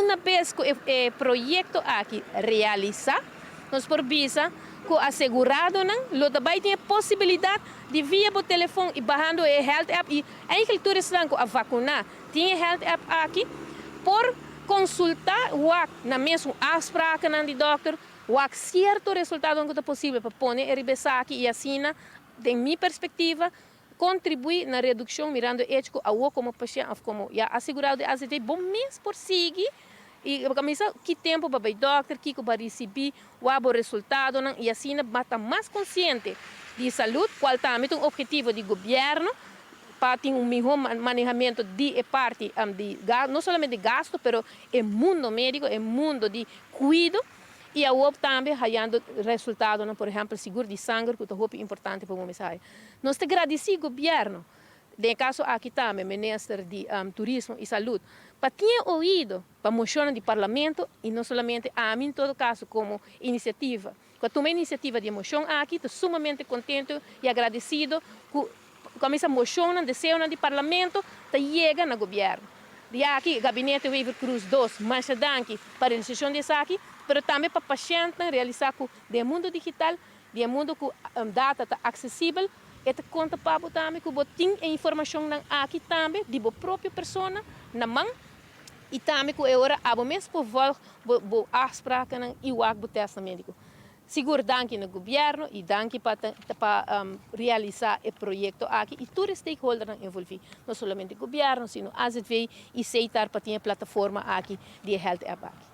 Un bes ku e proyekto aki realisá, nos por bisa ku aseguradonan lo ta bai tin e posibilidat di via bo telefòn i bahando e health app i eigenlijk tur esnan ku a vakuná tin e health app aki por konsultá wak na mesun afsprakennan di dòkter, wak sierto resultadonan ku ta posibel pa pone e riba esaki i asina den mi perspektiva kontribuí na redukshon mirando e echo ku awor komo pashènt òf komo ya asegurado di azv bo mes por sigui i bo kaminsa ki tempu bo bai dòkter, kiko bo a risibí, wak bo resultadonan i asina bo ta mas konsiente di salud kual tambe ta un ophetivo di gobièrnu pa tin un mihó manehamentu di e parti di no solamente gasto pero e mundo médiko, e mundo di kuido. I awor tambe hayando resultadonan, por ehempel sigur di sanger ku ta hopi importante pa bo mes haya. Nos ta gradisí gobièrnu, den e kaso aki tambe Minister di Turismo i Salud, pa tin e oido pa moshonnan di Parlamento i no solamente ami en todo kaso komo inisiativa ku a tuma e inisiativa di e moshon aki ta sumamente kontento i agradesido ku Cuminsa mocionnan, deseonan di Parlamento ta yega na Gobierno. Di aki Gabinete Wever-Croes dos masha danki pa realisacion di esaki, pero tambe pa pashentnan realisa cu den e mundo digital, den e mundo cu data ta accesibel, e ta conta pa bo tambe cu bo tin e informacionnan aki tambe di bo propio persona na man y tambe cu e ora abo mes por volg bo afsprakennan y wak bo testnan medico. Sigur danki na gobierno y danki pa pa realisa e proyecto aki y tur e stakeholdernan envolvi, no solamente gobierno sino azv y Setar pa tin e plataforma aki di e health app aki.